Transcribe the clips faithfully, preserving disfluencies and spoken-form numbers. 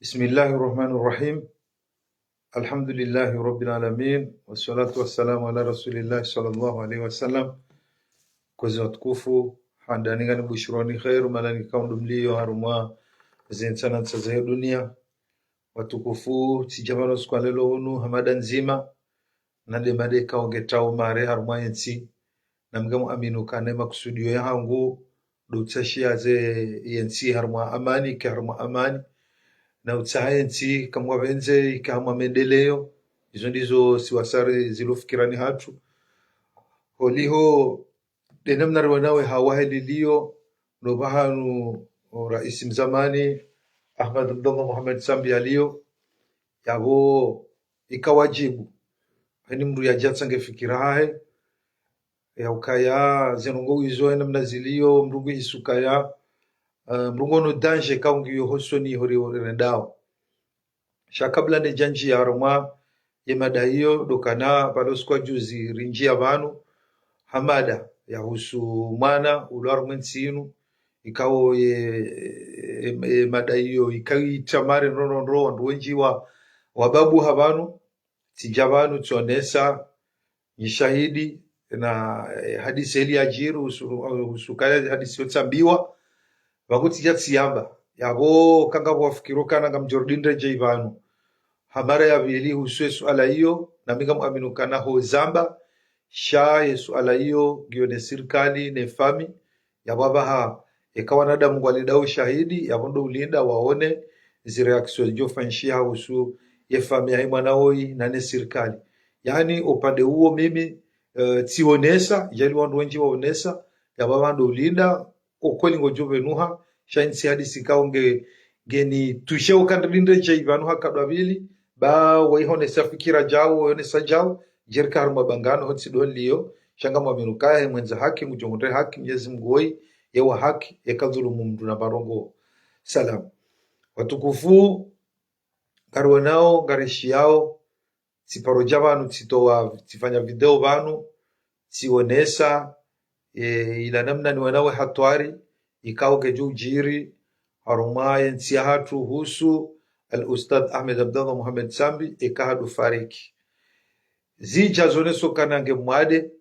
بسم الله الرحمن الرحيم. الحمد لله رب العالمين، والصلاة والسلام على رسول الله صلى الله عليه وسلم. Kwezi watukufu, handani ngani bushuroni kheri, mana ni kaundu mliyo harumwa zentsanantsa za dunia. Watukufu, tsidja pvanu siku ya leo hunu ha mada ndzima, na nde mada ikao nge tao mare harumwa yentsi. Na mi ngamwaminu kana makusudiyo yahangu ndo utsashiya ze yentsi harumwa amani, ike harumwa amani. Na utsaha yentsi kamwe pvendze ike harumwa maendeleo. Izo ndizo siwasari zilo fikirani hatru. Holiho, nde namna riwonao hawa heli liyo, no pvahanu o raisi mzamani, Ahmed Abdallah Mohamed Sambi yaliyo, yapvo ika wajibu heni mndru yadje yatsange fikira hahe, ya ukaya ze ndrongoo izo hena namna ziliyo, mndru nguhisi ukaya, eh, mndru nguono danger kaungiyo hosoni hori rendao. Sha kabla nidjandjiya harumwa ye mada iyo, ndo kana pvalo siku ya juzi rindjiya pvanu ha mada yahusu mwana ulo harumwa yentsi inu, ikao ye, ye, ye mada iyo ikao itsa mare ndro ndro ndro, wandru wendji wa, wababuha pvanu. Tsidja pvanu tsonesa nyi shahidi na, eh, hadisi heli yadjiri, husu, husu kaya hadisi yo tsambiwa. Pvangu tsidja tsiyamba. Yapvo kanga pvwafikiro kana ngamdjo rudi ndredjeyi pvanu ha mara ya pvili husu ye suala iyo, na mi ngamwaminu kana ho zamba, sha ye suala iyo ngiyo ne sirikali, ne fami, yapvo apvaha, eka wanadamu ngwalindao shahidi, yapvo ndo ulinda waone zi réaction zidjo fanyishiha husu ye fami yahe mwana woyi na ne sirikali. Yaani, upande uwo mimi, eh, tsionesa, djeli wandru wendji waonesa, yapvo apvaha ndo ulinda, o kweli ngodjo pvenuha, sha yentsi hadisi ikao nge, ngeni tushe ukandrindre dje ipvanu ha kadwa pvili, ba waihonesa fikira djao, waihonesa djao, djerika harumwa bangano, ho ntsi ndo nliyo, sha ngamwaminu kaya he mwendza haki, ngudjo hundre haki, Mwenyezi Mungu woyi, ye wa haki, ye kadhulumu mndru na marongo. Salam. Watukufu, ngariwonao, ngarishiyao, tsiparo dja pvanu, tsitowa, tsifanya video pvanu, tsionesa, eh, ila namna niwonao ye hatwari ikao ngedjo udjiri harumwa yentsi yahatru husu al-Ustadh Ahmed Abdallah Mohamed Sambi, eka hado fariki. Zidja zoneso kana nge mwade,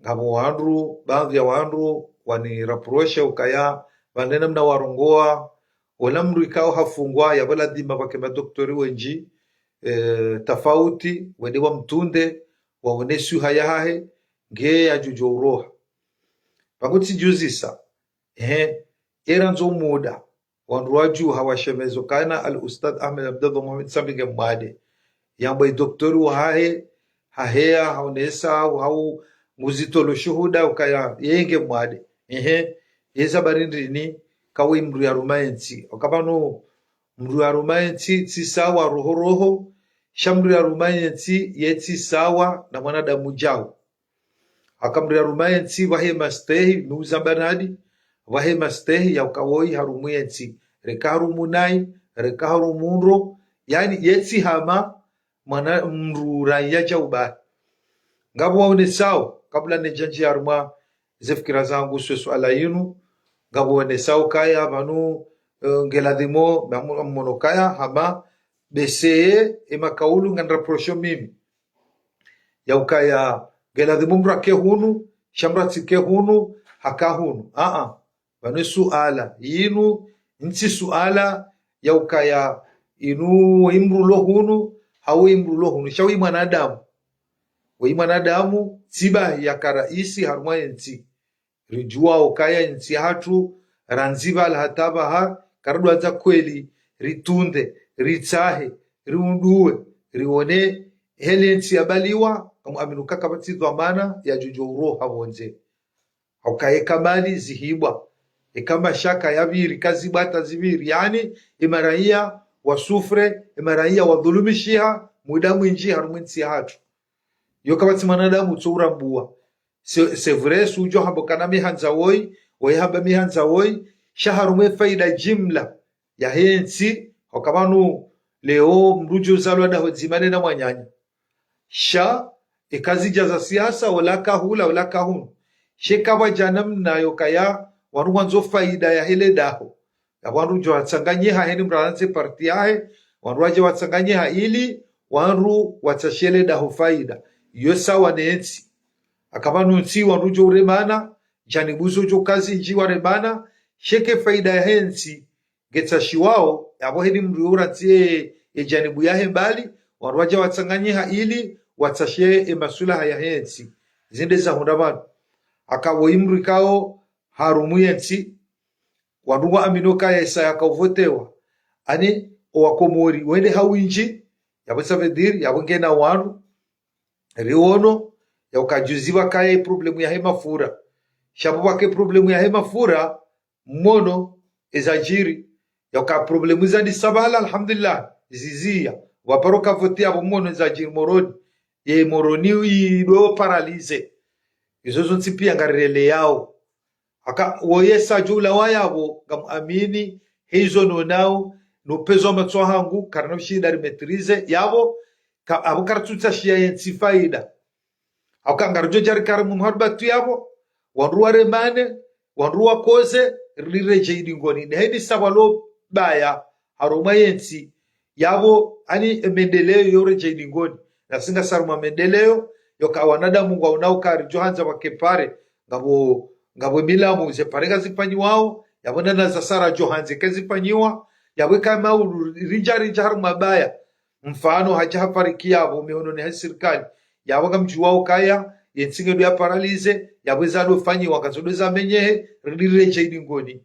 ngapvo wandru, baadhwi ya wandru wani rapprocher ukaya pvanu namna warongoa, wola mndru ikao hafungwa, yapvo ladhima pvwake madoktori wendji, eh, tafauti, wende wamtunde, waone swiha yahahe, nge yadjodjo uroha. Pvangu tsidjuzisa, ehe, era ndzo muda, wandru wadjuha washemezo kana al-Ustadh Ahmed Abdallah Mohamed Sambi nge mwade. Yambwa ye doktori wahahe, haheya, haonesa, hau, hau nguzitolo shuhuda, ukaya, yeye nge mwade. Ehe, yeza bari ndrini, kawe mndru yaruma yentsi. Oka pvanu, mndru yaruma yentsi, tsi sawa roho roho, sha mndru yaruma yentsi, ye tsi sawa na mwanadamu djao. Aka mndru yaruma yentsi, pvahe mastehi, mi uzamba nadi, pvahe mastehi ya uka woyi harumwa yentsi. Reka harumu nayi, reka harumu ndro, yaani ye tsi hama mwana mndru raiya djao bahi. Ngapvo waonesao, kabla nidjandjiya harumwa ze fikira zangu husu ye suala yinu, ngapvo waonesao kaya pvanu, eh, nge ladhimu, mamu-, mamono kaya, hama, beseye, ye makaulu nganirapprocher mimi. Ya ukaya, nge ladhimu mndru ake hunu, sha mndru atsike hunu, haka hunu. Aa, pvanu suala, yinu, ntsi suala, ya ukaya, inu, imndru lo hunu, hau imndru lo hunu, sha woyi mwanadamu. Woyi mwanadamu, tsi bahi yaka raisi harumwa yentsi. Ridjuwa ukaya yentsi yahatru, randzi pvala hata pvaha, karidjwandza kweli, ritunde, ritsahe, riunduwe, rione, hele ntsi yabaliwa, ngamwaminu kaka pvatsi dhwamana, yadjodjo uroha pvondze. Hauka eka mali zihibwa, eka mashaka yapviri, kazibwata zipviri, yaani, ye maraiya wasouffre, ye maraiya wadhulumishiha, muda mwindji harumwa yentsi yahatru. Yo kapvatsi mwanadamu tso urambua. C'est, c'est vrai, sudjo hamba kana mi handza woyi, woyi hamba mi handza woyi, sha harumwa ye faida jimla yahe ntsi, hauka pvanu leo mndru udjo uzalwa daho dzima nena mwananya. Sha, eka zidja za siasa, wola kahula, wola kahunu. She kapvadja namna yo kaya, wanu wandzo faida yahele daho. Yapvo wandru wadjo watsanganyiha heni mdru alandze parti yahe, wandru wadje watsanganyiha ili wandru watsashiye le daho faida. Iyo sawa ne ntsi. Aka pvanu ntsi wandru wadjo uremana, janibu zo djo kazi ndji waremana, sheke faida yahe ntsi ngetsashiwao, yapvo heni mdru yo urandziye ye janibu yahe mbali, wandru wadje watsanganyiha ili watsashiye ye maswilaha yahe ntsi. Zinde zahundra pvanu. Aka woyi mdru ikao harumwa ye ntsi, wandru ngwaaminio kaya isa yaka uvotewa. Ani, owakomori wende ha windji, yapvo ça veut dire, yapvo ngena wandru, riwono, yauka juzi pvakaya ye problème yahe mafura. Sha pvo pvwake problème yahe mafura, mwono, ezadjiri, yauka problème zandisa pvala, alhamdulillah, ziziya. Waparo ka vote yapvo mwono ezadjiri Moroni. Ye Moroni idjo paralysé. Izo zontsi pia ngarireleyao. Aka, woye sa djula wa yapvo, ngamuamini, heizo nonao, no pezo matso hangu, karina ushinda rimaîtriser, yapvo, ka, apvo karatsutsashiya ye ntsi faida. Aka ngaridjo djari kari munu haribatu yapvo, wandru waremane, wandru wakoze, riredjeyi dingoni. Ne heni sa pvalo baya, harumwa ye ntsi, yapvo, ani mendeleo yo uredjeyi dingoni. Na si ngasi harumwa mendeleo, yauka wanadamu ngwaonao uka ridjo handza pvwake pare, ngapvo, ngapvo milamu ze pare ngazifanyiwao, yapvo nana za sara djo handze kezifanyiwa, yapvo ika maulu rindja rindja harumwa baya. Mfano, hadja hafariki yapvo mihononi ha sirikali. Yapvo ngamdjuwao ukaya, ye ntsi ngedjo ya paralysé, yapvo eza djo fanyiwa, ngazo djo zamenyehe, riredjeyi dingoni.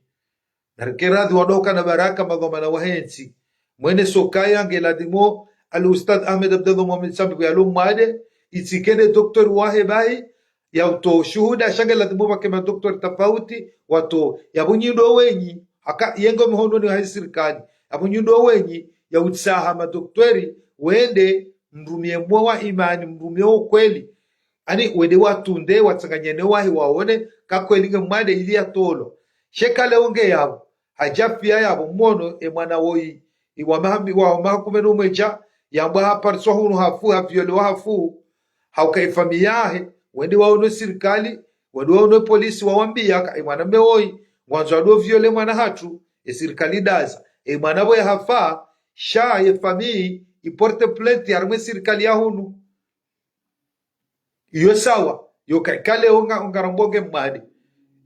Na rike radhi wandru waka na baraka madhwamana wahe ntsi. Mwene so ukaya nge ladhimu, al Ustadh Ahmed Abdallah Mohamed Sambi pvo yalo mwade, itsi kende docteur wahe bahi, ya uto shuhuda, sha nge ladhimu pvwake madocteur tafauti, wato, yapvo nyi ndo wenyi, aka, yengo mihononi ha sirikali, yapvo nyi ndo wenyi, ya utsaha madocteur, wende, mrumie mwa wa imani, mrumie ukweli, ani wende watunde, watsanganye ne wahi waone, ka kweli nge mwade ili yatolwa. Sheka leo nge yapvo, hadja fiya yapvo mwono e mwana woyi, iwa maha mi-, wa maha kume no mwedja, yambwa hapariswa hunu hafu, haviolewa hafu, hauka efamiyi yahe, wende waono sirikali, wende waono polisi wawambiya ka e mwana mme woyi, ngwandzo ado viole mwana hatru, e sirikali daza, e mwana pvo yahafa, sha ye famiyi, iporte plainte, harumwa e sirikali ya hunu. Iyo sawa, yo ka, ka leo nga, ngarambao nge mwade.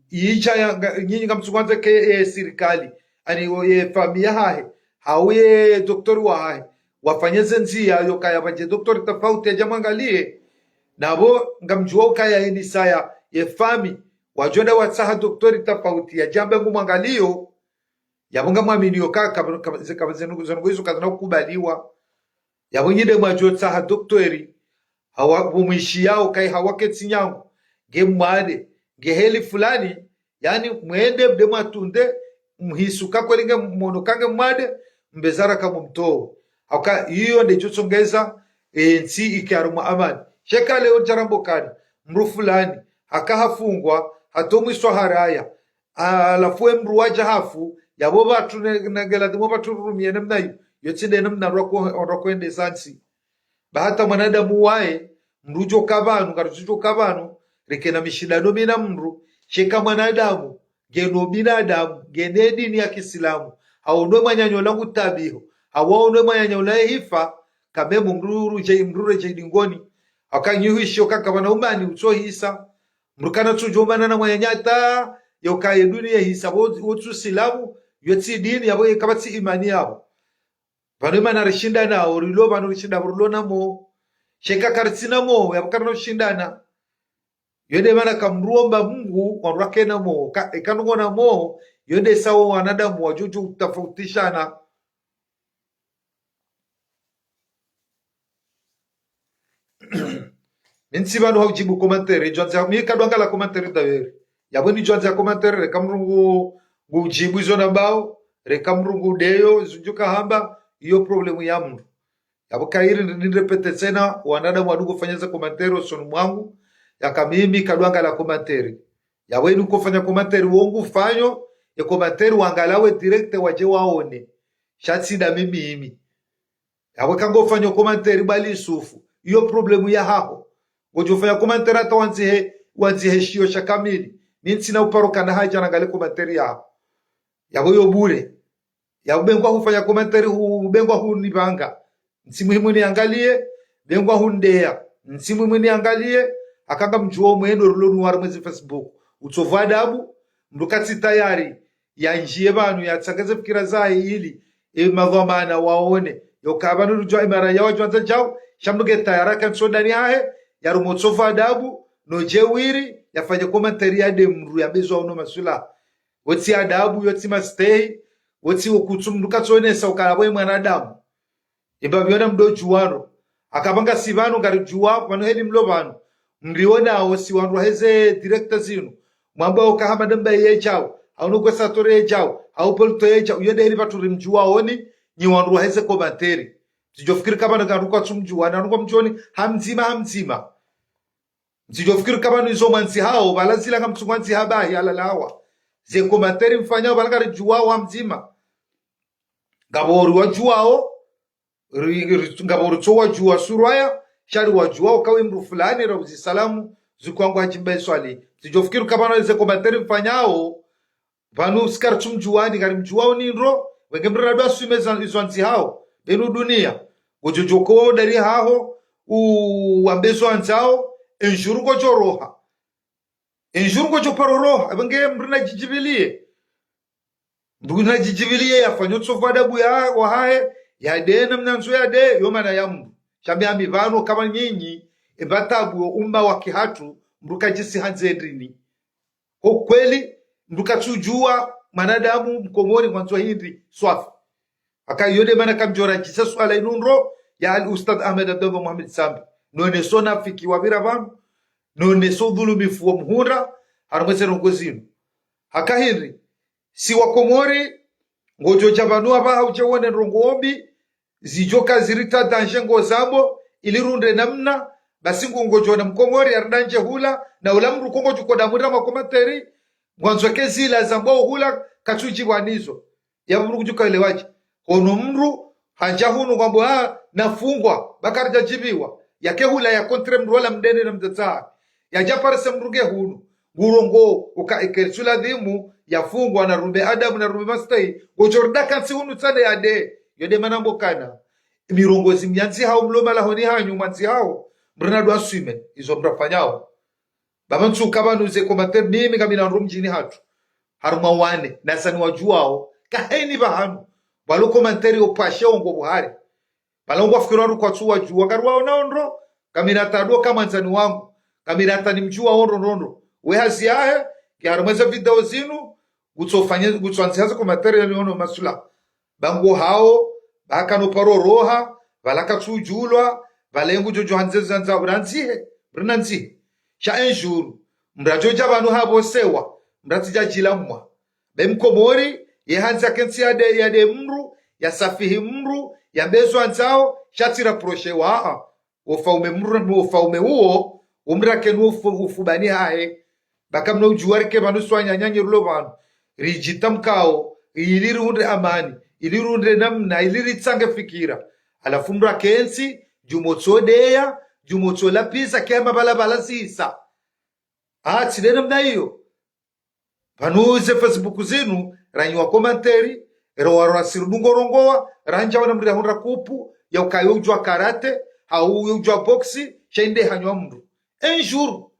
Idja ya, nga, nyinyi ngamtsukwandza ke, e, sirikali, ani, o, ye famiyi yahahe, hau ye docteur wahahe, wafanye ze ndziya, yo kaya pvadje docteur tafauti yadje amwangaliye, napvo ngamdjuwao ukaya heni saya, ye famiyi, wadjo enda watsaha docteur tafauti yadje ambe ngumwangaliyo, yapvo ngamwaminio ka, ka, ka, ze, ka, zinu, zinu, izo kazina kukubaliwa. Yapvo nyi nde mwadjo tsaha docteur, hawa, pvo mwishiyao kayi hawa ketsi nyangu, nge mwade, nge heli fulani, yani mwende mde mwatunde, mhisu ka kweli nge mwono ka nge mwade, mbezara ka mumtowe. Hauka iyo nde djo tsongeza, e, ntsi ike harumwa amani. Sheka leo djarambo kani, mdru fulani, haka hafungwa, hatomwiswa haraya, halafu e mdru wadja hafu, yapvo pvatsu ne, ne nge ladhimu pvatsu rurumie namna iyo, yo tsi nde namna rwako, rwako ende sansi. Ba hata mwanadamu waye, mdru djo ka pvanu, ngaridjo djo ka pvanu, rike na mishindano mi na mdru, sheka mwanadamu, ngeno binadamu, ngene dini ya kisilamu, haonwe mwananya ula ngutabiho, hawaonwe mwananya ula ehifa, kamemu mdru rudje, mdru redjeyi dingoni, hauka nyi huishiyo ka kapvana umani utsohisa, mdru kana tsudjo umana na mwananya hata, yo kaye duniya ihisa, wo, wo tsu silamu, yo tsi dini yapvo, ye kapvatsi imani yapvo. Pvanu imana rishindanao, rilo pvanu rishinda pvo rilo na mo. Sheka karitsina mo, yapvo karina ushindana. Yo nde mana kamdru omba Mungu, wandru wake na mo. Ka, eka ndrongoo na mo, yo nde sawa wanadamu wadjo djo utafautishana. Mi ntsi pvanu haujibu commentaire, djwandza, mi kadjwangala commentaire d'ailleurs. Yapvo ni djwandza commentaire, reka mdru ngu, ngujibu izo nambao, reka mdru ngu deyo, izo ndjo kahamba, iyo problème ya mdru. Yapvo kayiri ni, ni répéter tsena, wanadamu wadungo fanya ze commentaire osoni mwangu, yaka mimi kadjwangala commentaire. Yapvo inu kofanya commentaire wo ngufanyo, e commentaire wangalawe direct wadje waone. Sha tsi nda mimi imi. Yapvo ka ngofanyo commentaire bali isufu. Iyo problème yahaho. Ngodjo fanya commentaire hata wandzihe, wandzihe shiyo sha kamili. Mi ntsina uparo kana hadja nangale commentaire yaho. Yapvo yo bure. Ya ubengwa hufanya commentaire, hu-, ubengwa hunipanga. Ntsi muhimu niangalie, bengwa hundeya. Ntsi muhimu niangalie, haka ngamdjuo mwendo rilo nuwari mwezi Facebook. Utsovu adabu, mndru katsi tayari, yandjiye pvanu, yatsangeze fikira zahe ili, e madhwamana waone. Yoka pvanu rudjwa imara ya wadjwandza djao, sha mndru nge tayari ka ntso ndani hahe, yarumwa utsovu adabu, no djewiri, yafanye commentaire ya nde mndru yambezwa ono maswala. Wotsi adabu, yotsi mastehi, wotsi wokutsu mndru katsonesa ukaya pvo mwanadamu. Imba pviona mdo djuwano. Haka pvanga si pvanu ngaridjuwa, pvanu heli mlo pvanu. Mriona wo si wandru waheze directeur zinu. Mwamba uka Hamada Mbaye yedjao, hau no Kwesa Tore yedjao, hau Polito yedjao, uyo nde heli pvatsu rimdjuwa oni, nyi wandru waheze commentaire. Mtsidjofikiri ka pvanu ngarukwa tsumdjuwa, na nukwa mdjuoni, ha mdzima, ha mdzima. Mtsidjofikiri ka pvanu izo mwandzi hawo, pvala zila ngamtsu mwandzi habahi halalawa. Ze commentaire mfanyao, pvala ngaridjuwao ha mdzima. Ngapvo ri wadjuwao, ri, ri, ngapvo ritso wadjuwa surwaya, sha ri wadjuwao kawe mndru fulani, ra uzi salamu, zikwangu hajimba iswali. Mtsidjofikiri ka pvanu ze commentaire mfanyao, pvanu si karitsu mdjuwani, ngarimdjuwao ni ndro, wenge mndru radwa sume za, izo andzihao, benu dunia. Ngodjo djoko dari haho, u, wambe zo andzao, un jour ngodjo roha. Un jour ngodjo paro roha, wenge mndru nadjidjivilie. Mndru nadjidjivilie, yafanye utsovu adabu ya, wahahe, yade na mnyandzo yade, yo mana ya mndru. Sha mi hami pvanu kama nyinyi, emba tabu yo umma wa kihatru, mndru kadjisi handze ndrini. Ho kweli, mndru katsudjuwa mwanadamu mkomori mwandzo hindri swafi. Haka iyo nde mana kamdjora djisa swala inu ndro ya Al Ustadh Ahmed Abdallah Mohamed Sambi. Noneso unafiki wapvira pvanu, noneso udhulumifu wamhundra, harumwa ze ndrongoo zinu. Haka hindri, si wakomori, ngodjo dja pvanu apvaha udje wone ndrongoo mbi, zidjoka zirita danger ngo zambo, ili rihundre namna, basi ngu ngodjo na mkomori, yaridanje hula, na hula mndru ko ngodjo koda mwira mwa commentaire, mwandzo ke zila zambo hula, katsudjipvwa nizo. Ya mndru kudjuka ile wadji. Hono mndru, handja hunu kwambo, ha, nafungwa, ba karidjadjipviwa. Yake hula ya contre mndru wala mdene na mdzadze. Yadja parisa mndru nge hunu. Ngurongo, uka ike tsu ladhimu, yafungwa na rume adabu na rume mastehi, ngodjo rida kantsi hunu tsane yade, yo nde mana mbokana. Mirongozi myandzihao mlo malahoni hanyu mwandzihao, mndru nadwa sume, izo mndru afanyao. Baba ntsuka pvanu ze commentaire mimi ngamina ndro mdjini hatru. Harumwa wane, na sani wadjuwao, kaheni pvahanu. Pvalo commentaire yo pashe ongo buhari. Pvala ngwafikiri wandru kwatsu wadjuwa, ngariwaonao ndro, ngamina tadwa ka mwandzani wangu, ngamina tani mdjuwao ndro ndro ndro. We hazi yahe, nge harumwa ze video zinu, ngutsofanye, ngutsoandziha ze commentaire ya niono maswala. Ba ngo hawo, ba kano paro roha, pvala katsudjulwa, pvala ngudjo djo handze zandza, urandzihe, urinandzihe. Sha un jour, mndru adjo dja pvanu hapvosewa, mndru atsidja djila mwa. Be mkomori, ye handza kentsi yade, yade mndru, yasafihi mndru, yambe zo andzao, sha tsi rapprochewa, aa. Ufaume mndru, ufaume uwo, umndru akenu ufu-, ufubani hahe. Baka mna udjuwa rike pvanu swa nyanyanyi rulo pvanu. Ridjitamkao, ili rihundre amani, ili rihundre namna, ili ritsange fikira. Halafu mndru akentsi, djumotso deya, djumotso lapviza, kema pvala pvala zisa. Ah, tsi nde namna iyo. Pvanu ze Facebook zinu, ranyiwa commentaire, rawa rasi rudungo rongowa, randja wana mndru yahundra kupu, ya ukaya udjuwa karate, hau udjuwa boxe, sha inde hanywa mndru. Un jour,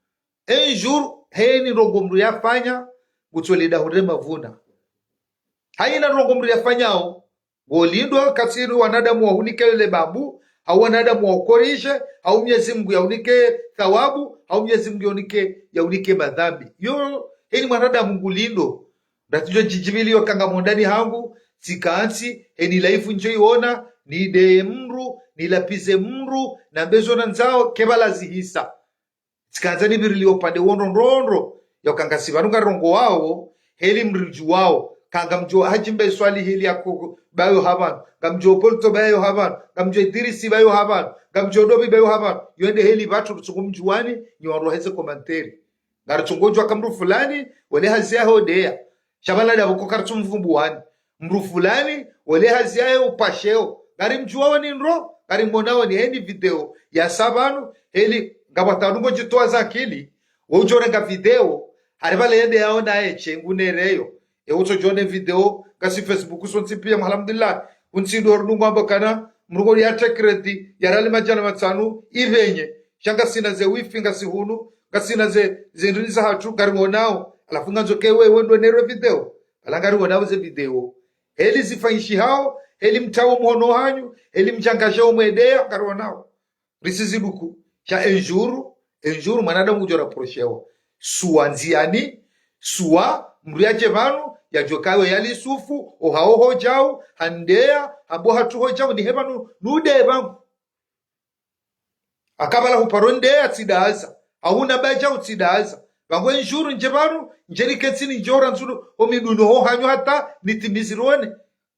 un jour, heni ndrongoo mndru yafanya, ngutsolida hundre mavuna. Hayina ndrongoo mndru yafanyao, ngolindwa katsiri wanadamu wahunike le babu, hau wanadamu wahukorishe, hau Mwenyezi Mungu yahunike thawabu, hau Mwenyezi Mungu yahunike, yahunike madhambi. Yo, heni mwanadamu ngulindo. Ndatsidjo djidjipvili yo kanga mondani hangu, tsikantsi, heni live ndjo iona, nideye mndru, nilapvize mndru, nambe zo nandzao, kepvala zihisa. Tsikandza nipvirilio upande wo ndro ndro ndro, ya ukanga si pvanu ngarongowao, heli mridjuwao, kanga mdjo hadjimba iswali heli yako bayo hapvanu, ngamdjo Polito bayo hapvanu, ngamdjo Idirisi bayo hapvanu, ngamdjo Dobi bayo hapvanu, yo nde heli pvatsu rutsungu mdjuwani, nyi wandru waheze commentaire. Ngaritsungo djuwa ka mndru fulani, wele hazi yahe odeya. Sha pvala ndapvo ko karitsumvumbuwani. Mndru fulani, wele hazi yahe upasheo. Ngarimdjuwao ni ndro, ngarimwonao ni heni video yasa pvanu, heli ngapvo hata ndrongoo djitowa za akili, wo udjo renga video, hari pvale yende yaona ye shengu nereyo. Ewe utsodjo one video, ngasi Facebook sontsi piya, alhamdulillah. Untsi ndo ridungu amba kana, mrungo ya te crédit, ya riali madjana matsanu, ipvenye. Sha ngasina ze wifi, ngasi hunu, ngasina ze, ze ndrini zahatru, ngariwonao. Halafu ngandzo ke wewe ndo onere video. Pvala ngariwonao ze video. Heli zifanyishihao, heli mtrawo mhono hanyu, heli mdjangazhao mwendeya, ngariwonao. Risiziduku, sha un jour, un jour, mwanadamu ngudjo reprochewa. Suwa ndziani, suwa, mdru yadje pvanu, yadjo kayo yalisufu, oha oho djau, handeya, hamba hatru ho djau, nihe pvanu, nudeye pvangu. Haka pvala huparo ndeya tsidaza, hau namba djau tsidaza. Pvangu un jour ndje pvanu, ndje niketsi nidjo randzulu, omidunu ho hanyu hata, nitimizi riwone.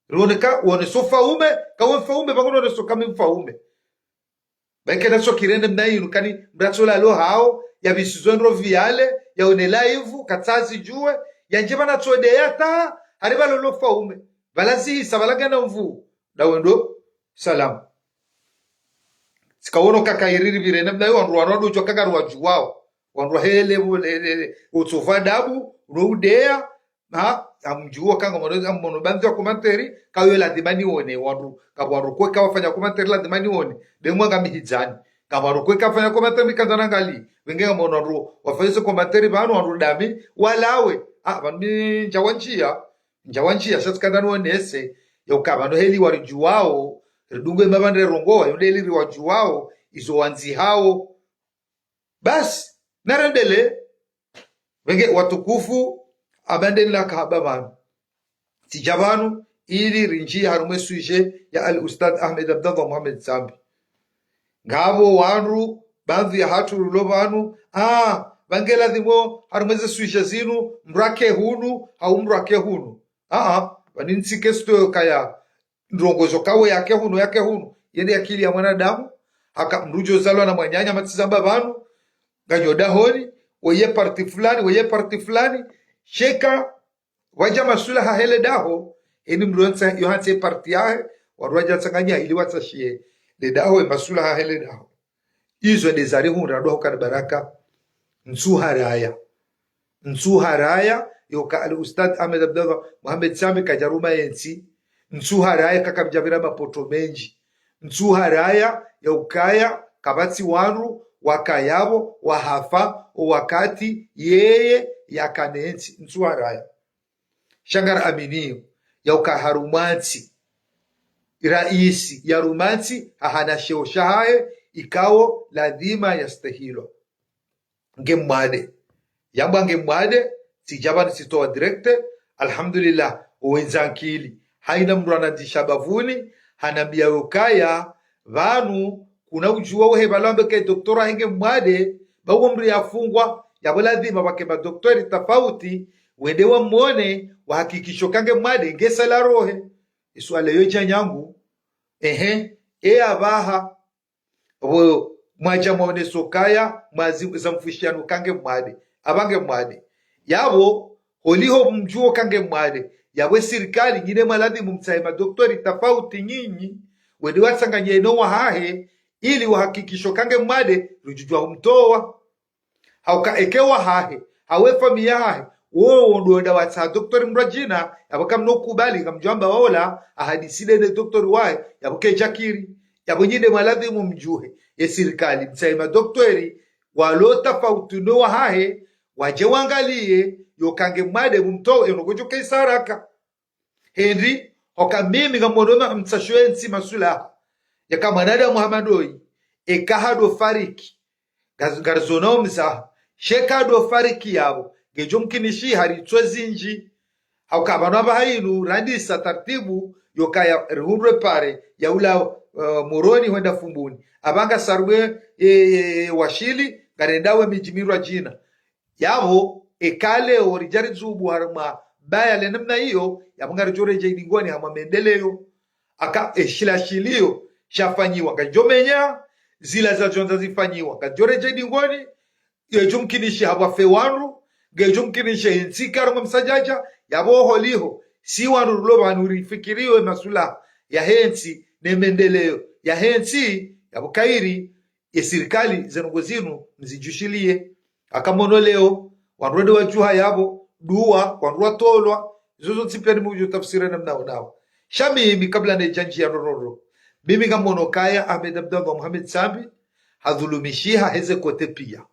Riwone ka, wone so mfaume, ka we mfaume, pvangu none so kami mfaume. Baike na so kirende mna inu, kani mdru atsola lo hao, yapvisizo ndro viale, yaone live, katsazidjuwe, yandje pvanu atsodeya ta, hari pvalo lo mfaume. Pvala zihisa, pvala ngena mvu. Dawe ndo, salam. Tsikawono kaka iriri pvire, namna yo wandru wanu wadudjwa kaka riwadjuwao. Wandru hele, hele, hele, utsofa dabu, no udeya, ha, amdjuwa kanga mwono, amwono bandzi wa commentaire, kayo lazima niwone, wandru, ngapvo wandru kweka wafanya commentaire lazima niwone, be mwa ngami hidzani. Ngapvo wandru kweka wafanya commentaire mi kandza nangali, wenge ngamwono wandru, wafanya ze commentaire pvanu wandru dami, walawe, ha, pvanu mi ndjawandziya, ndjawandziya, sha tsikandza niwonese, yauka pvanu heli waridjuwao, ridungu emapvandre rongowa, yonde heli riwadjuwao, izo wandzihao. Basi, narendelee, wenge watukufu, abandeni la kahaba pvanu. Tsidja pvanu, ili rindjiye harumwa e sujet ya al-Ustadh Ahmed Abdallah Mohamed Sambi. Ngapvo wandru, bandzi yahatru rilo pvanu, ah, pvange ladhimu harumwa ze sujet zinu, mdru ake hunu, hau mdru ake hunu. Ah, ah, pvani ntsi ke sitoyo kaya, ndrongo zo kawe yake hunu, yake hunu. Yende akili ya mwanadamu, haka mdru djo zalwa na mwananya matsizamba pvanu, nganyo dahoni, weye parti fulani, weye parti fulani, sheka, wadja maswala ha hele daho, heni mdru yontsa, yo hantsi parti yahe, wandru wadja tsanganya ili watsashiye, le daho, e maswala ha hele daho. Izo nde zarihundra ndo hukana baraka. Ntsu haraya. Ntsu haraya, yoka al-Ustadh Ahmed Abdallah Mohamed Sambi kadjaruma yentsi. Ntsu haraya kakamdjapvira mapoto mendji. Ntsu haraya, yaukaya, kapvatsi wandru, wakayapvo, wahafa, o wakati, yeye, yakana entsi. Ntsu haraya. Sha ngari aminiyo, yauka harumwa ntsi, raisi, yaruma ntsi, hahana sheo shahahe, ikao, ladhima yastahilwa. Nge mwade. Yambwa nge mwade, tsidja pvanu tsitowa direct, alhamdulillah, owendza nkili. Haina mdru anandisha bavuni, hanambiya yokaya, pvanu, kuna udjuwa uhe pvalo ambe ke doktora henge mwade, ba uwo mdru yafungwa, yapvo ladhima pvake madoktori tafauti, wende wamwone, wahakikisho kange mwade, nge sala rohe. Isuala yo dja nyangu, ehe, e apvaha, pvo mwadja mwaoneso kaya, mwazi, zamfwishiyano kange mwade, apvange mwade. Yapvo, holiho mdjuwo kange mwade, yapvo e sirikali, nyinyi mwaladhimu mtsahe madoktori tafauti nyinyi, wende watsanganye no wahahe, ili wahakikisho kange mwade, rudjudjuwa humtowa. Hauka eke wahahe, hau e famiyi yahahe, wowo ndo wenda watsaha doktori mdru wa djina, yapvo kamno kubali, kamdjwamba waola, ahadisi nde ne doktori wahe, yapvo kedjakiri, yapvo nyinyi mwaladhimu mdjuhe, ye sirikali, mtsahe madoktori, walo tafauti no wahahe, wadje wangaliye, yo kange mwade mumtowe, yo nokodjo ke isaraka. Hindri, hoka mimi ngamwono ma mtsasho entsi maswala. Yaka mwanadamu hama ndoyi, eka hado fariki. Ngaz-, ngarizona omzaha. Sheka hado fariki yapvo. Ngedjo mkinishi hari tswe zindji. Hauka pvanu apvaha inu, randisa tartibu, yokaya rihundre pare, yaula, eh, Moroni hwenda Fumbuni. Apvanga sarwe, eh, eh, washili, ngarendao emidji mirwa djina. Yapvo, eka leo ridja ridzubu harumwa baya le namna iyo, yapvo ngaridjo redjei dingoni hamwa mendeleyo. Aka eshila shiliyo shafanyiwa, ngadjo menya, zila zadjo ndza zifanyiwa, ngadjo redjei dingoni, yedjo mkinishi hapvwafe wandru, ngedjo mkinishi hentsi karumwa msadjadja, yapvo holiho, si wandru rilo pvanu rifikiriyo emaswala yahe ntsi, ne mendeleyo yahe ntsi, yapvo kairi, ye sirikali ze ndrongo zinu mzidjushiliye. Aka mwono leo, wandru wende wadjuha yapvo, duwa, wandru watolwa, Izo zontsi pia ni mudjo tafsiri namna unawo. Sha mimi kabla nidjandjiya ndrongoo, mimi ngamono kaya Ahmed Abdallah Mohamed Sambi hadhulumishiha heze kote pia.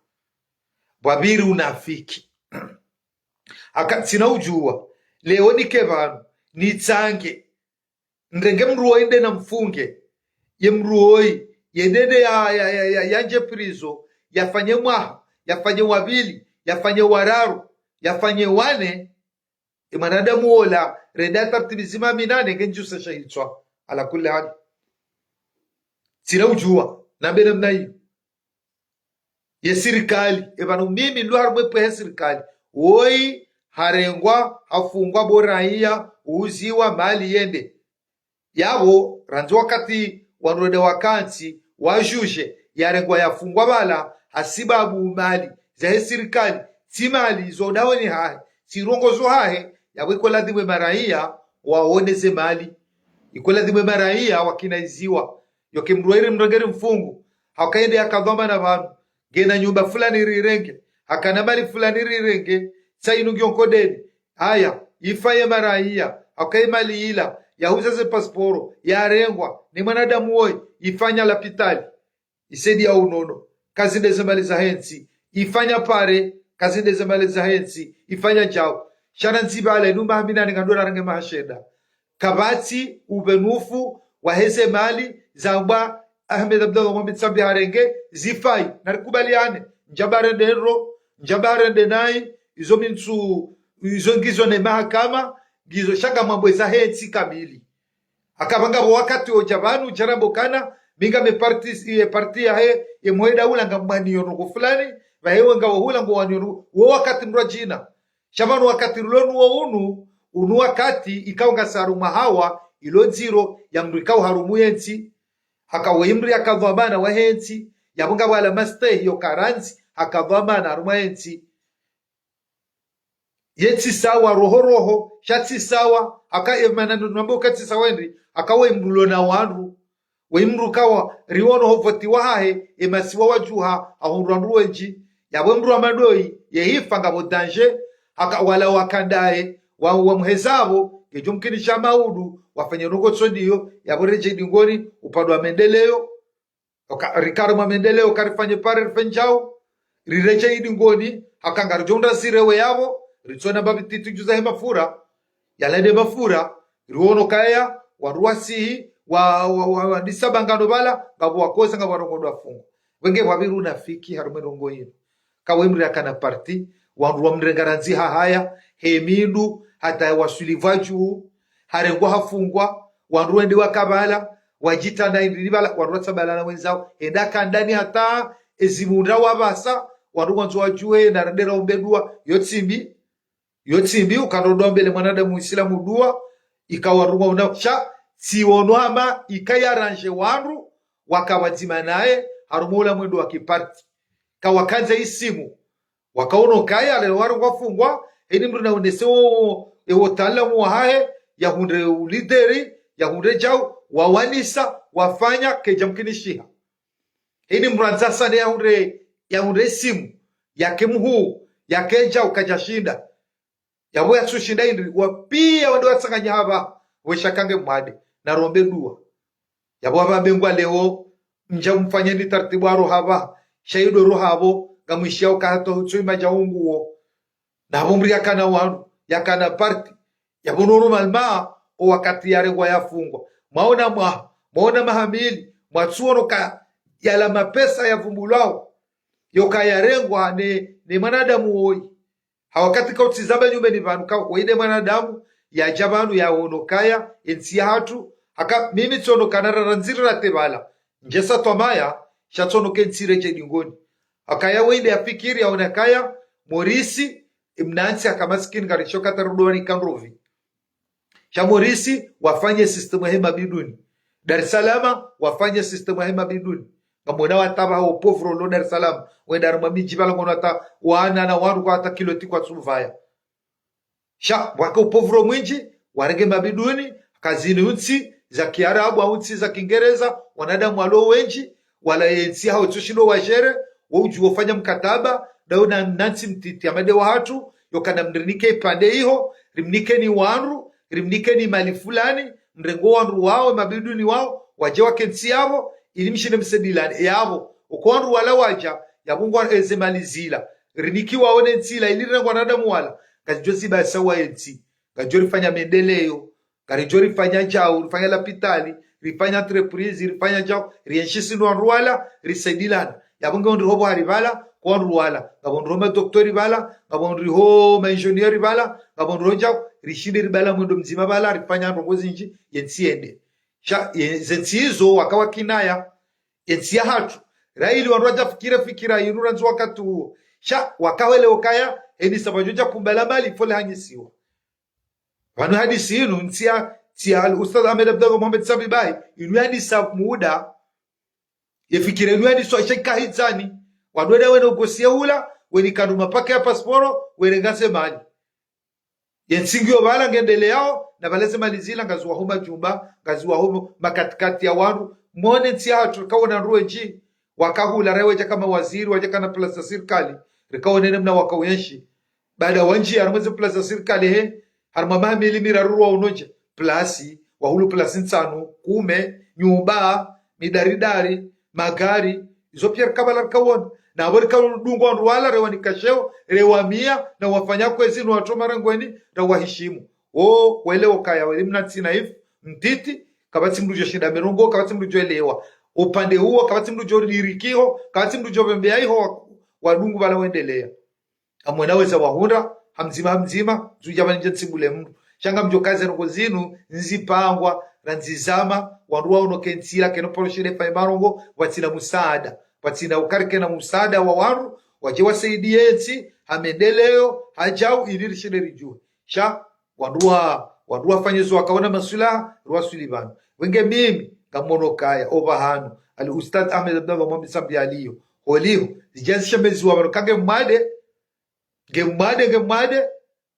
Bwabiri unafiki. Haka ntsina udjuwa, leo nike pvanu, nitsange, nirenge mdru woyi nde namfunge, ye mdru woyi, ye nde nde ya, ya, ya, ya, yandje prison, yafanye mwaha, yafanye wapvili, yafanye wararu, yafanye wane, ye mwanadamu wola, rende atartibi zima minane, ngendjuse shahitswa, ala kulli hali. Ntsina udjuwa, nambe namna iyo. Ye sirikali, e pvanu mimi nilo harumwa epvwe he sirikali. Woyi harengwa, hafungwa bo raiya, uziwa mali yende. Yapvo, randzi wakati wandru wende wakantsi, wajuje, yarengwa yafungwa pvala, hasibabu mali zahe sirikali, tsi mali zo dahoni hahe, tsi ndrongoo zo hahe, yapvo iko ladhimu e maraiya waone ze mali. Iko ladhimu e maraiya wakinaiziwa. Yoke mdru wairi mrenge rimfungu, hauka yende yakadhwamana pvanu, ngena nyumba fulani rirenge, hakana mali fulani rirenge, tsa inu ngiyo nkodeni. Haya, ifa ye maraiya, hauka ye mali ila, yahuza ze pasiporo, yarengwa, ni mwanadamu woyi, ifanya lapitali, isaidiya unono, kazinde ze mali zahe ntsi, ifanya pare, kazinde ze mali zahe ntsi, ifanya djau. Sha randzi pvala, inu maha minane ngandro rarenge maha shenda. Kapvatsi upvenufu waheze mali zambwa Ahmed Abdallah Mohamed Sambi harenge, zifayi, narikubaliane, ndjapvo harende ndro, ndjapvo harende nayi, izo mi ntsu, izo ngizo ne mahakama, ngizo sha ngamwambo zahe ntsi kamili. Haka pvanga pvo wakati wodja pvanu, djarambo kana, mi ngame parti, ye parti yahe, ye mwe daula ngamwaniyo ndrongoo fulani, pvahe we ngawe hula ngowaniyo ndrongoo, wo wakati mdru wadjina. Sha pvanu wakati rilo nuwo unu, unu wakati ikao ngasi harumwa hawa, ilo ndziro ya mdru ikao harumwa ye ntsi. Haka woyi mdru yakadhwamana wahe ntsi, yapvo ngapvo ala mastehi yoka randzi, hakadhwamana harumwa ye ntsi. Ye tsi sawa roho roho, sha tsi sawa, haka ye mana nunambo ka tsi sawa ndri, haka woyi mdru ulo na wandru. Woyi mdru kawa, riwono ho voti wahahe, e masiwa wadjuha, ahundru wandru wendji. Yapvo mdru wa madoyi, ye hifa ngapvo danje, haka wala wakandaye, wa, wamuheza pvo, ngedjo mkinisha maudu, wafanye ndrongoo tsi ndiyo, yapvo redje idingoni, upande wa maendeleo, oka, rikare mwa maendeleo, karifanye pare rifanye djau, riredje idingoni, haka ngaridjo undra zirewe yapvo, ritsona mbapvi titi djuza he mafura, yalende mafura, riwono kaya, wandru wasihi, wa, wa, wa, wandisa bangano pvala, ngapvo wakoza, ngapvo warongoa ndo wafungwa. Wenge pvwapviri unafiki, harumwa e ndrongoo inu. Ka we mdru yakana parti, wandru wamrenga randzi hahaya, he mindu, hata yawaswili pvwa dju, harengwa hafungwa, wandru wende waka pvala, wadjitana indri pvala, wandru watsabalana wendzawo, hende haka ndani hata, ezimundra wapvasa, wandru wandzo wadjuwe, na rende raombe dua, yo tsi mbi, yo tsi mbi, ukandro ndo ombele mwanadamu Muislamu dua, ika wandru waona, sha, tsi wono hama, ika yarandje wandru, waka pvadzima naye, harumwa ula mwendo wa kiparti. Kawakandza isimu, wakaono kaya leo wari wafungwa, heni mdru naonese wo, ewo taalamu wahahe, yahundre ulideri, yahundre djau, wawanisa, wafanya, kedja mkinishiha. Heni mdru andzasa ne yahundre, yahundre isimu, yake mhuu, yake djau, kadja shinda. Yapvo yatsushinda indri, wapviya wende watsanganya hapvaha, wesha kange mwade, narombe dua. Yapvo wapvambe ngwa leo, mdja mfanyeni tartibu haro hapvaha, sha ido roha pvo, ngamwishiyao ka hata hutso imadja unguwo. Napvo mdru yakana wanu, yakana parti, yapvo normalement, o wakati yarengwa yafungwa. Mwaona mwaha, mwaona maha mili, mwatsuono ka yala mapesa yavumbulwao, yoka yarengwa ne, ne mwanadamu woyi. Ha wakati kautsizamba nyumeni pvanu ka woyi nde mwanadamu, yadja pvanu yaono kaya, entsi yahatru, haka mimi tsono kana rarandzira rate pvala. Ndjesa twamaya, sha tsono ke ntsi redje dingoni. Hakaya woyi nde yafikiri yaona kaya, Morisi, mna ntsi haka masikini ngarisho kata rudowa ni kandrovi. Sha Morisi, wafanye système yahe mabiduni. Dar es Salaam, wafanye système yahe mabiduni. Ngamwona watapva hawo pauvre lo Dar es Salaam. Wenda harumwa midji pvala ngono hata wana na wandru kwa hata kiloti kwatsupvaya. Sha, wake upauvre mwindji, warenge mabiduni, kazini untsi, za kiarabu, au ntsi za kingereza, wanadamu walo wendji, wala yentsi hawo tsushindo wajere, wo udjuwo fanya mkataba, dawo na, na ntsi mtiti, amade wahatru, yokana mrinike ipande iho, rimnikeni wandru, rimnikeni mali fulani, mrenge wandru wawo, mabiduni wawo, wadje wake ntsi yapvo, ili mshinde msaidilane. Yapvo, uka wandru wala wadja, yapvo ngwa eze mali zila, rinikiwa wo ne ntsi ila, ili rirenge wanadamu wala, ngazidjo ziba sawa ye ntsi, ngazidjo rifanya maendeleo, ngaridjo rifanya djau, rifanya lapitali, rifanya entreprise, rifanya djau, rienshi sinu wandru wala, risaidilana. Yapvo nge ondri ho buhari pvala, ko wandru wala. Ngapvo ondri ho madoktori pvala, ngapvo ondri ho maingénieur pvala, ngapvo ondri ho djau, rishinde ribala mwendo mdzima pvala, rifanya ndrongo zindji, ye ntsi yende. Sha, ye, ze ntsi izo waka wakinaya, ye ntsi yahatru. Ra ili wandru wadja fikira fikira yinu randzi wakati uwo. Sha, wakawele okaya, eni sababu djo dja kumbala mali, fole hanyisiwa. Pvanu hadisi inu, ntsi ya, ntsi ya Al-Ustadh Ahmed Abdallah Mohamed Sambi Bahi, inu yadisa muda, ye fikira inu yadiswa sheka hitsani, wandru wenda wene ugosie hula, weni kandru mapaka ya pasporo, wene ngase mali. Ye ntsi ngiyo pvala ngendeleao, na pvala ze mali zila ngaziwaho majumba, ngaziwaho makatikati ya wandru. Mone ntsi yahatru rikawona wandru wendji, wakahula, ra wadja ka mawaziri, wadja kana plasi za sirikali, rikawone namna wakawenshi. Baada wandji, harimwa ze plasi za sirikali he, harimwa maha mili miraru rwaonodje, plasi, wahulu plasi ntsanu, kume, nyumba, midaridari, magari, izo pia rikapvala rikawona. Na apvo rikadunga wandru wala, rewanika sheo, rewamia, na wafanya kwezi, no watoma rangweni, rawahishimu. O, wele okaya, wele mna ntsina ifu, mtiti, kapvatsi mndru djo shinda mirongo, kapvatsi mndru djo elewa. Upande uwo, kapvatsi mndru djo dirikiho, kapvatsi mndru djo pvembeya iho, wadungu pvala wendeleya. Amwena weza wahundra, hamdzima, hamdzima, zudja pvani ndje ntsimbule mndru. Sha ngamdjo kaze ndrongo zinu, nzipangwa, randzi zama, wandru waono ke ntsi ila keno paro shinde fanye marongo, pvatsina musaada. Pvatsina ukari kena musaada wa wandru, wadje wasaidiye ntsi, ha maendeleo, ha djau, ili rishinde ridjuwe. Sha, wandru wa, wandru wafanye zo wakaona maswilaha, rwaswili pvanu. Wenge mimi, ngamono kaya, opvahanu, Al-Ustadh Ahmed Abdallah Mohamed Sambi aliyo. Holiho, zidja zishemeziwa pvanu kange mwade, nge mwade, nge mwade,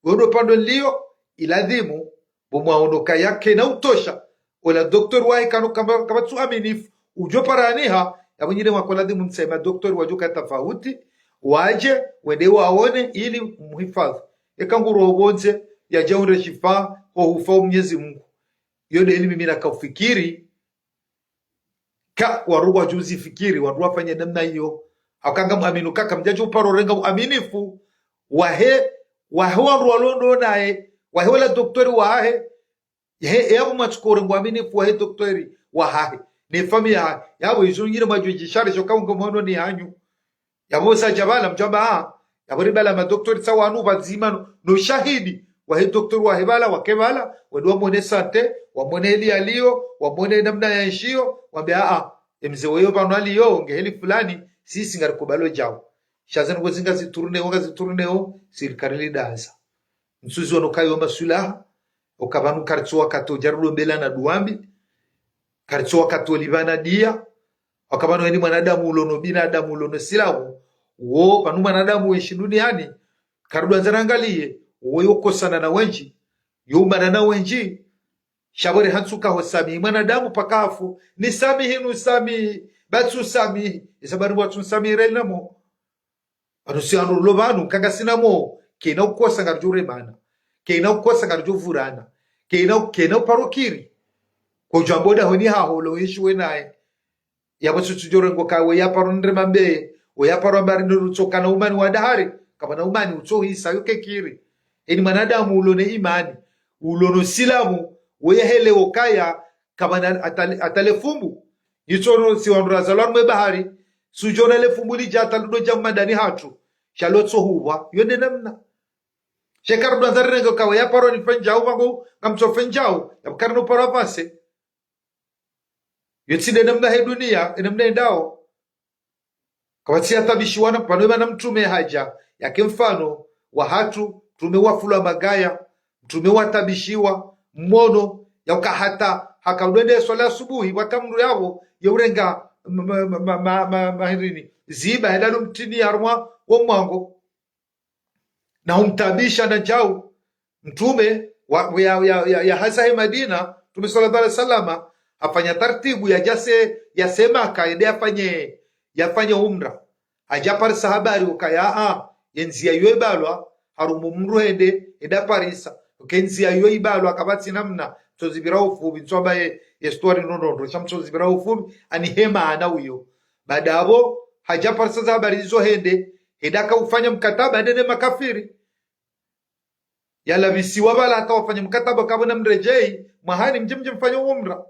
wendo pvandro nliyo, iladhimu, bo mwaono kaya kena utosha, ola doktori wahe kano kamba, kapvatsu aminifu, udjo paraniha, yapvo nyile mwako ladhimu mtsahe madoktori wadjo ka tafauti, wadje, wende waone, ili muhifadhi. Eka nguro pvondze, yadje hundre shifa, ho hufa Mwenyezi Mungu. Iyo nde ili mimi nakaufikiri, ka wandru wadjuzi fikiri, wandru wafanye namna iyo. Hauka ngamwaminu kaka mdjadjo uparo renga uaminifu, wahe, wahe wandru walo ndo naye, wahe wala doktori wahe, he, yapvo mwatsuko renga uaminifu, wahe doktori wahahe, ne famiyi yahahe, yapvo izo nyile mwadjo djishari, sho ka unga mwono ni hanyu. Yapvo sa dja pvala, mdjamba, ah, yapvo ribala madoktori tsa wanu pvadzima no, no shahidi, wahe doktori wahe pvala, wake pvala, wende wamone sante, wamone heli yaliyo, wamone namna yaenshiyo, wambe, ah, ah, emze weyo pvanu aliyo, nge heli fulani, sisi ngarikubalo djau. Sha zinu ngo zinga zituruneo, nga zituruneo, sirikali lidaza. Ntsuzi wano kayo maswilaha, oka pvanu karitso wakati odja rudombela na duwambi, karitso wakati olipvana diya, oka pvanu eni mwanadamu ulono binadamu ulono silamu, wo pvanu mwanadamu wenshi duniani, karidwanza rangaliye, wo yokosana na wendji, youmana na wendji, sha pvwere hantsuka ho samihi mwanadamu paka hafu, nisamihi, nusamihi, batsu samihi, isa bari watsu nsamihi reli namo. Pvanu si ano lo pvanu, kangasina mo, kena ukosa ngaridjo uremana. Kena ukosa ngaridjo uvurana. Kena, kena uparo kiri. Kodjwambo dahoni haho, lo inshi we naye. Yapvo tsutsu djo rengo ka we yaparo nrema mbe, we yaparo ambari nuru tsoka na umani wa dahari, kapvana umani utso hisa yo ke kiri. Eni mwanadamu ulo ne imani, ulo no silamu, we yahele okaya, kapvana atale, atale fumbu. Itsono si wandru razalwa harumwa bahari, sudjona le fumbu lidja hata ludo dja mmadani hatru, sha lotso hupvwa, yo nde namna. Sheka rudwanza rirenge kawe yaparo ni fendjau, pvangu ngamtso fendjau, yapvo karino paro avanse. Yo tsi nde namna he duniya, e namna endao. Kapvatsi yatabishiwa na pvanu eba na mtrume hadja, yake mfano, wahatru, mtrume wafulwa magaya, mtrume watabishiwa, mmono, yauka hata, haka udwende swala asubuhi, wata mndru yapvo, yeurenga, ma, ma, ma, ma, ma, ma, hindrini, ziba, henda lumtini harumwa, wo mwango. Na humtabisha na djau. Mtrume wa, ya, ya, ya, ya hasa he Madina, Mtrume swallallahu alaihi wasallama, hafanya tartibu ya djase, yase Maka, yende yafanye, yafanye umra. Hadja parisa habari ukaya, a, ye ndziya yo ibalwa, harumwa mndru hende, hende aparisa. Ke ndziya iyo ibalwa kapvatsi namna, mtsozipvira ufupvi, ntswamba ye, ye histoire ndo ndrongoo, sha mtsozipvira ufupvi, ani hema ana uyo. Baada apvo, hadja parisa za habari izo hende, hende haka ufanya mkataba, hende ne makafiri. Yalapvisiwa pvala haka wafanya mkataba kapvo na mredjeyi, mwahani mdje mdje mfanye umra.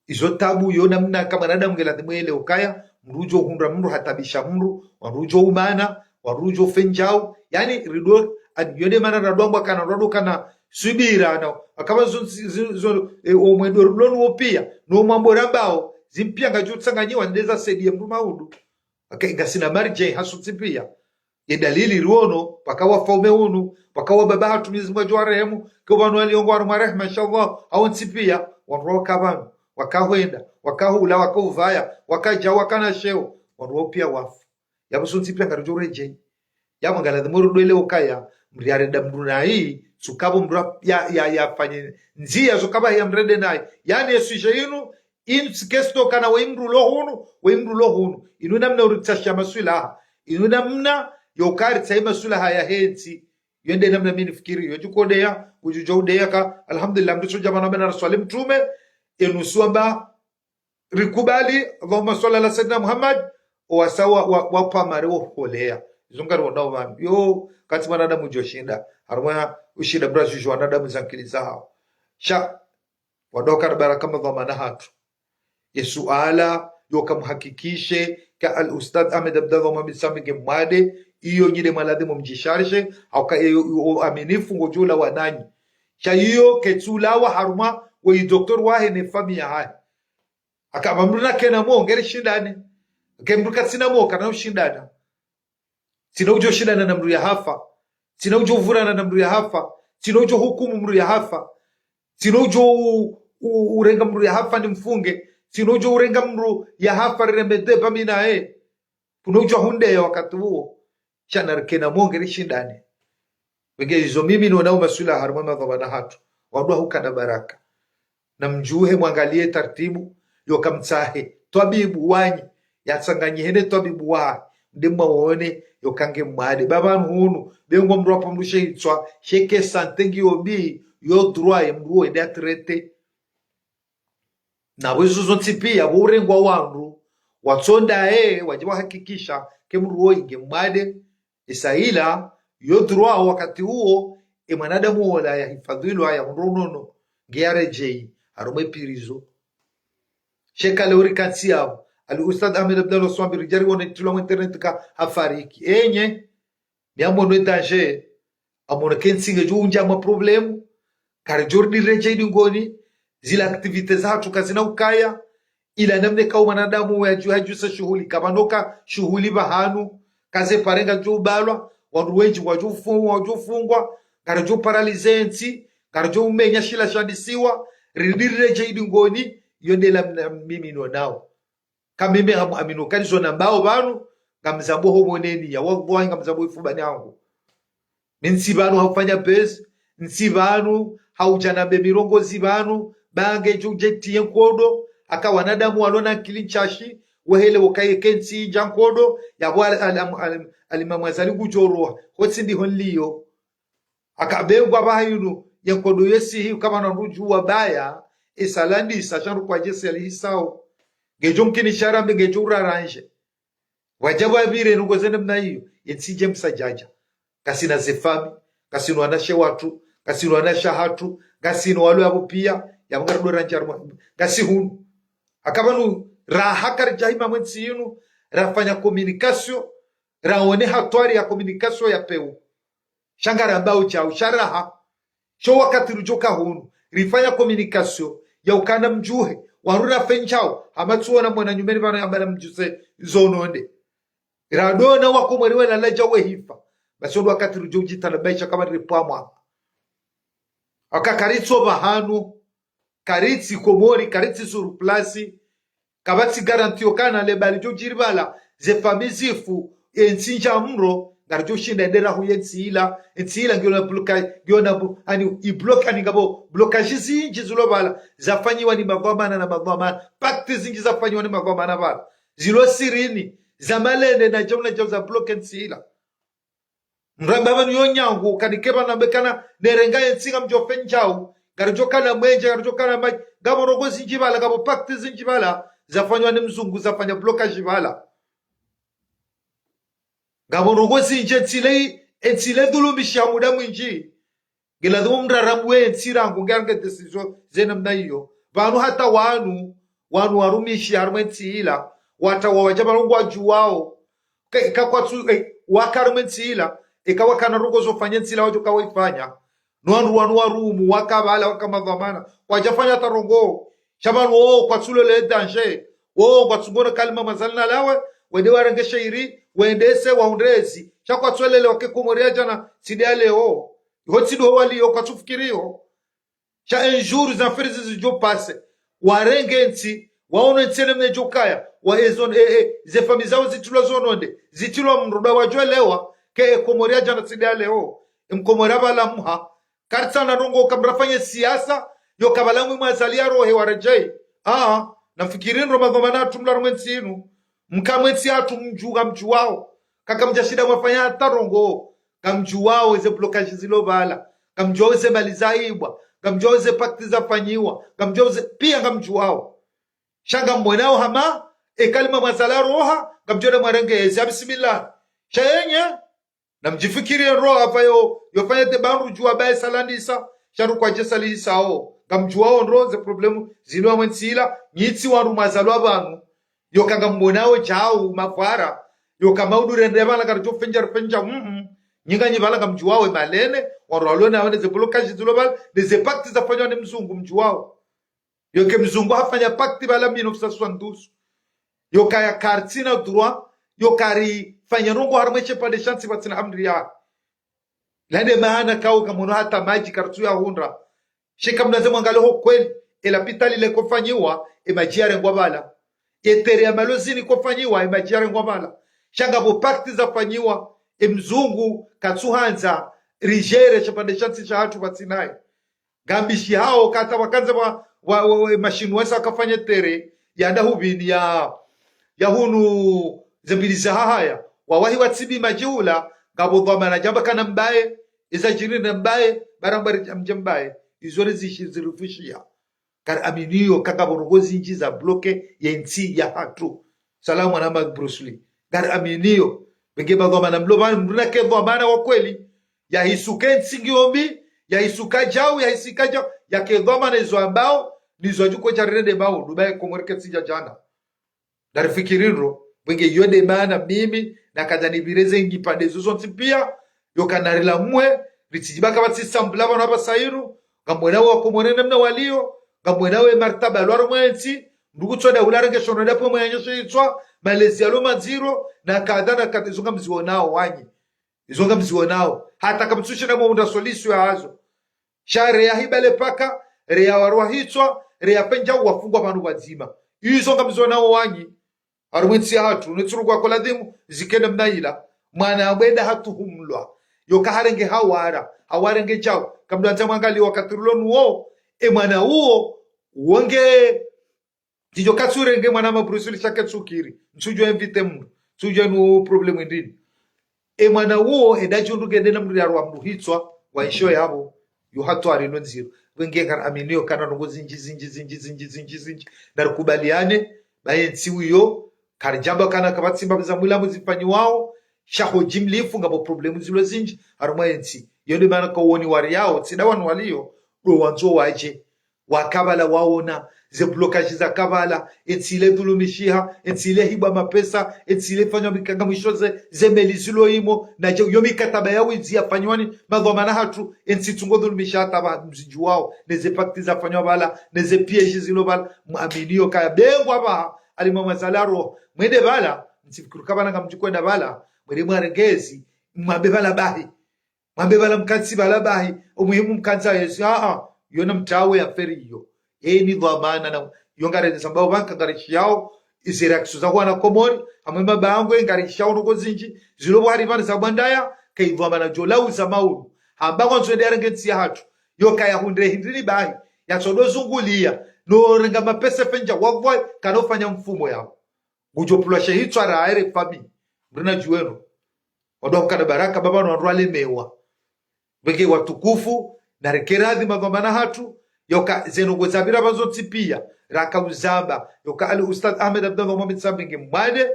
Izo tabu yo namna ka mwanadamu nge ladhimu yelewe ukaya, mdru udjo hundra mdru hatabisha mdru, wandru udjo umana, wandru udjo fendjau, yaani rido, ani yo nde mana rado amba kana rado kana subira na, akaba zo, zo, zo, e, omwendo rilo nuwo pia, no mambo rambao, zimpiya ngadjo tsanganyiwa nde za saidiye mdru maudu. Aka ingasina marje hasontsi pia. Ye dalili riwono, paka wafaume unu, paka wababa hatru Mwenyezi Mungu adjo warehemu, ke pvanu walio ngwao harumwa rehema, inshallah, hawontsi pia, wandru waka pvanu, waka hwenda, waka hula, waka uvaya, waka dja, waka na sheo, wandru wao pia wafu. Yapvo sontsi pia ngaridjo redjeyi. Yapvo ngaladhimu rudwele ukaya, mdru yarenda mdru nayi, tsukapvo mdru ya, ya, ya fanye ndziya, tsukapvo ya mrende nayi. Yaani ye sujet inu, inu tsi question kana we mdru lo hunu, we mdru lo hunu. Inu namna uritsasha maswilaha. Inu namna yo karitsayi maswilaha yahe ntsi. Yo nde namna mi nifikiri yo. Djuko deya, udjudjo udeya ka, alhamdulillah, mdru sho djamana mena na swali mtrume, enu swamba, rikubali, Allahumma swalli ala Sayyidina Muhammad, owasa wa, wa, wa pvamare wo holeya. Izo ngariwonao pvanu. Yo, katsi mwanadamu udjo shinda. Harumwa ushinda mdru adjudjuwa wanadamu za nkili zahao. Sha, wandru waka ribaraka madhwamana hatru. Ye suala, yo kamuhakikishe, ka al Ustadh Ahmed Abdallah Mohamed Sambi nge mwade, iyo nyi nde mwaladhimu mdjisharishe, hauka iyo, iyo, uaminifu ngodjo ulawa nanyi. Sha iyo ketsu ulawa harumwa, we docteur wahe ne famiyi yahahe. Aka mdru nakena mo, ngeri shindane. Ke mdru katsina mo, kana ushindana. Tsina udjo shindana na mdru yahafa. Tsina udjo vurana na mdru yahafa. Tsina udjo hukumu mdru yahafa. Tsina udjo u, u, urenga mdru yahafa nimfunge. Tsina udjo urenga mdru yahafa rirembe deba mi naye. Kuna udjo hundeya wakati uwo. Sha narikena mo ngeri shindane. Wenge izo mimi nonao maswilaha harumwa madhwamana hatru. Wandru wahukana baraka. Na mdjuhe mwangaliye tartibu, yo kamtsahe twabibu wanyi, yatsanganyihe ne twabibu wahe, nde mwaone, yo kange mwade. Baba hunu, be ngwa mdru wapvo mdru she itswa, she ke santé ngiyo mbi, yo droit ye mdru wende atraité. Na wezo zontsi pia, wo urengwa wandru, watsonda ye, wadje wahakikisha, ke mdru wo inge mwade, isa ila, yo droit wakati uwo, e mwanadamu wola yahifadhwilwa yahundrwa unono, nge yaredjeyi, harumwa e prison. Sheka leo rikantsi yapvo, al Ustadh Ahmed Abdallah Swambi ridja riwone itilwa mwa internet ka hafariki. Enyi, mi amono e danger, amono ke ntsi ngedjo undja ma problème, karidjo rudi redjeyi dingoni, zila activités zahatru kazina ukaya, ila namna ikao mwanadamu yadju, yadjusa shuhuli, kapvanoka shuhuli pvahanu, kaze pare ngazidjo ubalwa, wandru wendji ngwadjo ufungwa, ngwadjo ufungwa, ngaridjo paralysé ntsi, ngaridjo umenya shila shandisiwa, rirudi riredjeyi dingoni, yo nde la mna, mimi nonao. Ka mimi hamu aminu kani zo nambao pvanu, ngamzambo ho moneni ya, wallahi ngamzambo ifubani hangu. Mi ntsi pvanu haufanya buzz, ntsi pvanu haudja na be mirongozi pvanu, ba ngedjo udje tiye nkodo, aka wanadamu walo na nkili ntsashi, wehele wokaye ke ntsi idja nkodo, yapvo al, al, al, al, al Imam Azali ngudjo roha, ho tsi ndiho nliyo. Aka be ngwa pvahanu, ye nkodo yesihi, ukapvana ndudjuwa baya, isa landisa, sha ndru kwadjesi alihisao. Ngedjo mkini sharambe, ngedjo urarandje. Wadja pvapvire nungo zende mna iyo, ye ntsi dje msadjadja. Ngasina ze fami, ngasina wanashe watru, ngasina wanashe hatru, ngasina walo yapvo pia, yapvo ngarido randja harumwa, ngasi hunu. Aka pvanu, raha karidja hima mwe ntsi inu, rafanya communication, raone hatwari ya communication ya pewu. Sha ngarambao djau, sha raha. Sho wakati rudjoka hunu, rifanya communication, ya ukana mdjuhe, wandru rafendjao, hama tsuona mwana nyumeni pvanu yamba namdjuse zo nonde. Radona wakomori wela ladja wehifa. Basi ondo wakati rudjo udjitanabahisha kama ripvamwa. Aka karitso pvahanu, karitsi Komori, karitsi sur place, kapvatsi garantie yo kana le bali djo djiri pvala, ze fami zifu, e ntsi ndja mro, ngaridjo shinda endera hu ye ntsi ila, e ntsi ila ngiyo na bloka, ngiyo na bu, ani, i bloka ani ngapvo, blocage zindji zilo pvala, zafanyiwa ni madhwamana na madhwamana, pacte zindji zafanyiwa ni madhwamana pvala, zilo sirini, za malende na djau na djau za bloke ntsi ila. Mramba pvanu yo nyangu, kani keba na bekana, nerenga yentsi ngamdjo fanya djau, ngaridjo kana mwenje, ngaridjo kana madji, ngapvo ndrongoo zindji pvala, ngapvo pacte zindji pvala, zafanywa ni mzungu, zafanya blocage pvala. Ngapvo ndrongoo zindji, entsi le, entsi le dhulumishiha muda mwindji. Ngiladhimu mraramu we ntsi rangu ngearenge décision ze namna iyo. Pvanu hata wanu, wanu warumishi harumwa entsi ila, wata wawadja pvanu ngwadjuwao. Ke, ka kwatsu, eh, waka harumwa entsi ila, eka wakana ndrongoo zo fanya entsi ila wadjo kawaifanya. No wandru wanu warumu, waka pvala, waka madhwamana, kwadjafanya hata ndrongoo. Sha pvanu wo kwatsu lole danger. Wo kwatsu ngona kalima mazali na lawe, wende warenge shairi, wendese, wahundre ezi. Sha kwatsu lele wake Komori ya djana, tsi nde ya leo. Iho tsi ndo waliyo, kwatsu fikiriyo. Sha un jour za affaire zizidjo passer. Warenge ntsi, waono ntsi ne mnedjo kaya, wa ezon, e, e, ze famille zao zitilwa zono nde, zitilwa mndru nda wadjo elewa, ke e Komori ya djana tsi nde ya leo. E Mkomori ya pvala mha. Karitsina ndrongoo kamrafanye siasa, yo ka pvala mwi mwazaliya rohe waredjei. Ah, namfikiri ndro madhwamana hatru mlo harumwa entsi inu. Mka harumwa entsi hatru mdjuwa, ngamdjuwao. Kaka mdjashinda mwafanya hata ndrongoo. Ngamdjuwao ze blocage zilo pvala. Ngamdjuwao ze mali zaibwa. Ngamdjuwao ze pacte zafanyiwa. Ngamdjuwao ze, piya ngamdjuwao. Sha ngamwonao hama, e kalima mwazala roha, ngamdjo nda mwarenge ezi, ya bismillah. Sha yenyi, namdjifikiriye ndro apvayo, yo fanya te pvandru djuwa baye salandisa, sha ru kwadje salisao. Ngamdjuwao ndro ze problème zilo harumwa entsi ila, nyi tsi wandru mwazalwa pvanu. Yo ka ngamwonao djau, mavwara, yo ka maudu rende pvala karidjo fendja, rifendja, mm, mm. Nyi nganyi pvala ngamdjuwao e malene, wandru walo nawo ne ze blocage zilo pvala, ne ze pacte zafanywa ni mzungu mdjuwao. Yo ke mzungu hafanya pacte pvala mille neuf cent soixante-douze. Yo kaya karitsina droit, yo karifanya ndrongoo harumwa eshe pvandre sha ntsi pvatsina amri ya. Lande mahana kawo kamwono hata madji karitsu ya hundra. Sha eka mnadze mwangaliye ho kweli, e lapitali leko fanyiwa, e madji yarengwa pvala. E terrain ya Maluzini ko fanyiwa, e madji yarengwa pvala. Sha ngapvo pacte zafanyiwa, e mzungu katsu handza, ridjere she pvandre sha ntsi sha hatru pvatsinaye. Ngambishihao kata wakandza wa, wa, wa, wa, mashinwa sa wakafanya terrain, ya nda hupvini ya, ya hunu ze mbili za hahaya. Wawahi watsibi madji hula, ngapvo dhwamana djamba kana mbaye, iza djiri na mbaye, barambari djam-, djambaye, izo rizishi-, zirifushiya. Kari aminiyo, ka ngapvo ndrongoo zindji za bloquer ye ntsi ya hatru. Salamu mwana ma Bruce Lee. Ngari aminiyo. Pvenge madhwamana mlo pvanu, mndru nake dhwamana wa kweli. Yahisuke ntsi ngiyo mbi, yahisuka djau, yahisuka djau, yake dhwamana izo ambao, nizo adjuko djarire nde maudu, baye Komori ketsi dja djana. Ngarifikiri ndro, pvenge yo nde mana mimi, nakadja nipvireze ngipvandre zo zontsi piya, yo kanarila mwe, ritsidjiba kapvatsi sambula pvanu apvasa inu, ngamwonao wa Komori namna waliyo, ngamwonao e martaba lo harumwa entsi, mndru kutsu nda hula renge shono nda pvo mwenye shitswa, malezi yalo madziro, na kadha na kadha, izo ngamzionao wanyi. Izo ngamzionao. Hata kamtsushinda mwaundra solution yahazo. Sha reya hiba le paka, reya warwa hitswa, reya fendja wafungwa pvanu pvadzima. Izo ngamzionao wanyi. Harumwa entsi ya hatru, ne tsurugwa ko ladhimu, zikenda mna ila. Mwana abwenda hatuhumlwa. Yo ka harenge hawara, hawarenge djau. Kamdru andza mwangaliye wakati rulo nuwo, e mwana uwo, wonge, djidjo katsurenge mwana ma Bruce Lee sha ketsukiri. Ntsudjo inviter mndru. Ntsudjo nu problème ndrini. E mwana uwo, enda djundru ngende na mndru yarwa mndru hitswa, wa isho yapvo, yo hatwari no ndziro. Pvenge ngari aminiyo kana ndrongoo zindji, zindji, zindji, zindji, zindji, zindji. Nari kubaliane, baye ntsi uyo, kari djamba kana kapvatsi mba za mwilamu zifanyiwao, sha ho djimlifu ngapvo problème zilo zindji, harumwa ye ntsi. Yo nde mana kawoni wariyao, tsi nda wanu waliyo, ndo wandzo wadje. Waka pvala waona, ze blocage zaka pvala, entsi ile dhulumishiha, entsi ile hibwa mapesa, entsi ile fanywa mikanga mwisho ze, ze meli zilo imo, na dje, yo mikataba ya widzi yafanyiwa ni madhwamana hatru, entsi tsungo dhulumishiha hata pva mzidjuwao, ne ze pacte zafanyiwa pvala, ne ze piège zilo pvala, mwaminiyo kaya bengwa pva, alima mwazala roho, mwende pvala, mtsifikiri ka pvana ngamdjukwenda pvala, mwende mwarenge ezi, mwambe pvala bahi. Mwambe pvala mkantsi pvala bahi, omuhimu mkantsa yesi, aa, yo namtawe affaire iyo. Eni dhwamana na, yo ngarende sambao pvanka ngarishiyao, ize réaction za wana Komori, hamwe mabangwe ngarishiyao ndrongoo zindji, zilo pvo hari pvani za bwandaya, kayi dhwamana djo lauza maulu. Hamba ngwandzo ende yarenge ntsi ya hatru, yo kaya hundre hindrini bahi, yatsodo zunguliya, no renga mapesa fendja wagwai, kana ufanya mfumo yao. Ngudjo pvulwa she hitswa ra ere famille. Mndru nadjuwe no. Wandru wakana baraka, baba no wandru walemewa. Wenge watukufu, na reke radhi madhwamana hatru, yoka zendrongoo zapvira pvanu zontsi pia, raka uzamba, yoka Ali Ustadh Ahmed Abdallah Mohamed Sambi nge mwade,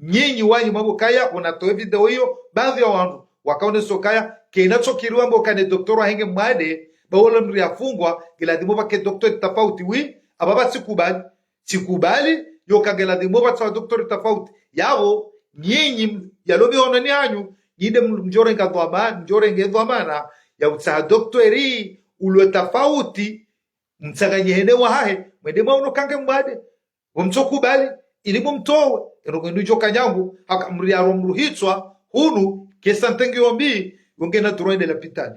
nyinyi wanyu mwambo kaya, wonatowe video iyo, baadhwi ya wandru, wakaonesa kaya, kena tsokiri wambo kane doktora henge mwade, ba wola mri afungwa, nge ladhimu pvake doktora tafauti wi, aba ba tsikubali. Tsikubali, yoka nge ladhimu pvatsaha doktora tafauti. Yapvo, nyinyi, yalo mihononi hanyu, nyi nde mdjorenga dhwama-, mdjorenge dhwamana, ya utsaha doktora, ulo tafauti, mtsanganyihe ne wahahe, mwende mwaono kange mwade. Womtsokubali, ili mumtowe, eno ngwendo djoka nyangu, haka mri aro mruhitswa, hunu, kesa ntengi yombi, yongena droit de lapitali.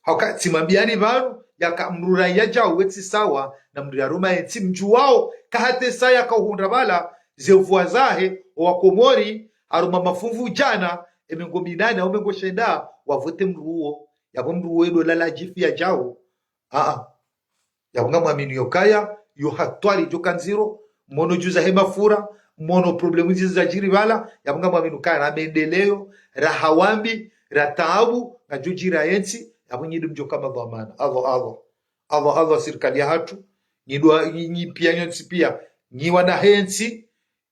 Hauka tsimwambiani pvanu, yaka mrura yadjau wetsi sawa, na mri harumwa yentsi mdjuwao, kahatesa yaka uhundra pvala, zevua zahe, owakomori, harumwa mafunvu djana, emengo minane, au mengo shenda, wavote mruwo, yapvo mruwo edo lala djifi yadjau. Aa. Yapvo ngamwamini yokaya, yo hatwari djoka ndziro, mono djuza he mafura, mono problemu zizo zadjiri pvala, yapvo ngamwamini kaya ra maendeleo, ra hawambi, ra taabu, ngadjodjira yentsi, yapvo nyi nde mdjoka madhwamana. Allah, Allah. Allah, Allah, sirikali ya hatru, nyi dua, nyi, nyi pia nyontsi pia, nyi wana hentsi,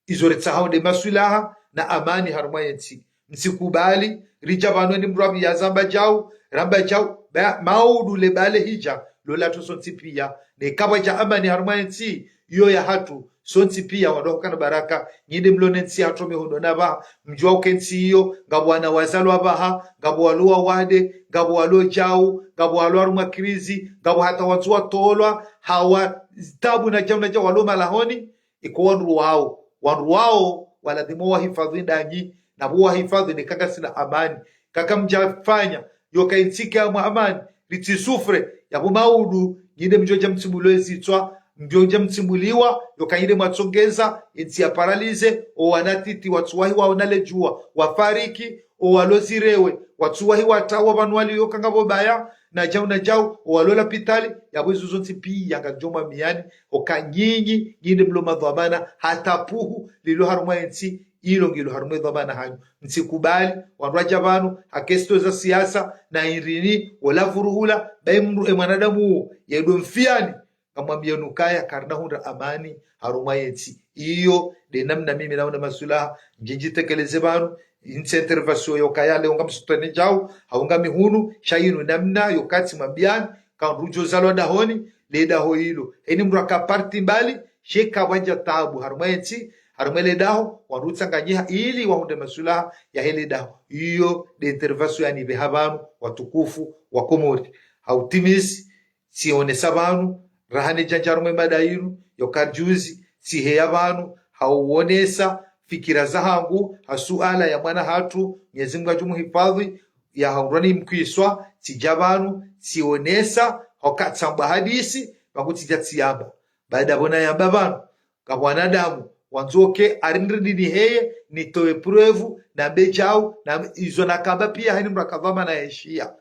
izo ritsahao nde maswilaha na amani harumwa yentsi. Mtsikubali, ridja pvanu eni mrwabi yazamba djau, ramba djau, ba, maudu le bale hidja, lola to sontsi pia. Ne kapvwadja amani harumwa yentsi, iyo ya hatru, sontsi pia, wandru wakana baraka, nyi nde mlo ne ntsi hatru mihono na pvaha, mdjuwa uke ntsi iyo, ngapvo wana wazalwa pvaha, ngapvo walo wawade, ngapvo walo djau, ngapvo walo harumwa krizi, ngapvo hata wandru watolwa, hawa tabu na djau na djau walo malahoni, iko wandru wao, wandru wao, waladhimu wahifadhwi ndanyi, na pvo wahifadhwi ne kaka sina amani. Kaka mdjafanya, yoka intsi ke amwa amani, ritsi souffre, yapvo maudu, nyi nde mdjodja mtsimbuliwe zitswa, mdjodja mtsimbuliwa, yoka nyi nde mwatsongeza, intsi ya paralysé, owana titi watsuwahi waona le djuwa, wafariki, owalo zirewe, watsuwahi watawa pvanu wali yoka ngapvo baya, na djau na djau, owalo lapitali, yapvo izo zontsi pia ngazidjo mwambiani, oka nyinyi, nyi nde mlo madhwamana, hata puhu, lilo harumwa yentsi, ilo ngilo harumwa edhwamana hanyu. Mtsikubali, wandru wadja pvanu, ha kesto za siasa, na irini, wola vuruhula, bayi mdru e mwanadamu uwo, yedo mfiani, ngamwambiani ukaya, karina hundra amani, harumwa yentsi. Iyo, nde namna mimi naona maswilaha, ndjindji tekeleze pvanu, intsi intervention yokaya leo ngamsutene djau, hau ngami hunu, sha inu namna yoka tsimwambiani, ka mdru djo zalwa dahoni, le daho ilo. Eni mdru aka parti mbali, she kapvwadja tabu, harumwa yentsi, harumwa le daho, wandru utsanganyiha, ili wahundre maswilaha, ya hele daho. Iyo, nde intervention yanipveha pvanu, watukufu, wa Komori. Hautimizi, tsionesa pvanu, raha ne djandja harumwa emada inu, yoka djuzi, tsiheya pvanu, hauonesa, fikira zahangu, ha suala ya mwana hatru, Mwenyezi Mungu adjumuhifadhwi, ya haundrwa ni mkwiswa, tsidja pvanu, tsionesa, hoka tsamba hadisi, pvangu tsidja tsiyamba. Baada pvo nayamba pvanu, ka mwanadamu, wandzo ke, arindri dini heye, nitowe preuve, nambe djau, na izo nakamba pia, heni mdru aka dhwamana yeshiya.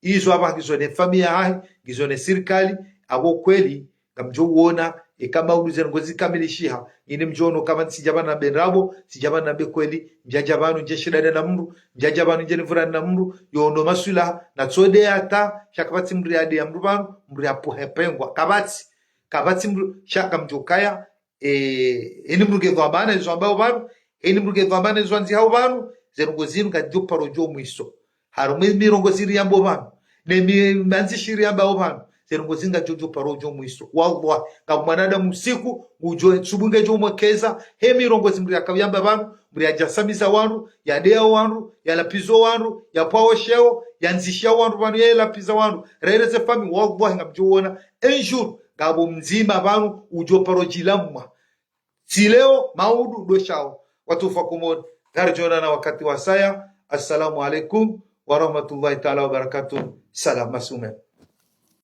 Izo apvaha ngizo ne famiyi yahahe, ngizo ne sirikali, apvo kweli, ngamdjo uona, eka maudu zendrongoo zikamilishiha, ini mdjo ono kama ntsidja pvanu nambe ndrabo, ntsidja pvanu nambe kweli, ndjadja pvanu ndje shidada na mdru, ndjadja pvanu ndje nivurani na mdru, yo ndo maswilaha, na tsode hata, sha kapvatsi mdru yade ya mdru pvanu, mdru ya puhe pengwa, kapvatsi, kapvatsi mdru, sha ngamdjo kaya, e, eni mdru nge dhwamana izo ambao pvanu, eni mdru nge dhwamana izo andzihao pvanu, zendrongoo zinu ngazidjo paro djo mwiso. Harumwa emirongozi riyambao pvanu, ne mi-, mandzishi riyambao pvanu, zendrongoo zinu ngazidjo paro djo mwiso. Wallahi, ka mwanadamu usiku, ngudjo, subuhi ngedjo mwekeza, he mirongozi mdru yaka uyamba pvanu, mdru yadja samiza wandru, yadeya wandru, yalapvizo wandru, yapvao sheo, yandzisha wandru pvanu, yelapviza wandru, raireze famiyi, wallahi ngamdjo uona, un jour, ngapvo mdzima pvanu, udjo paro djilamwa. Tsi leo, maudu ndo shao. Watukufu wa Komori, ngaridjo onana wakati wasaya. Assalamu alaikum wa rahmatullahi taala wa barakatuh. Salam, masumen.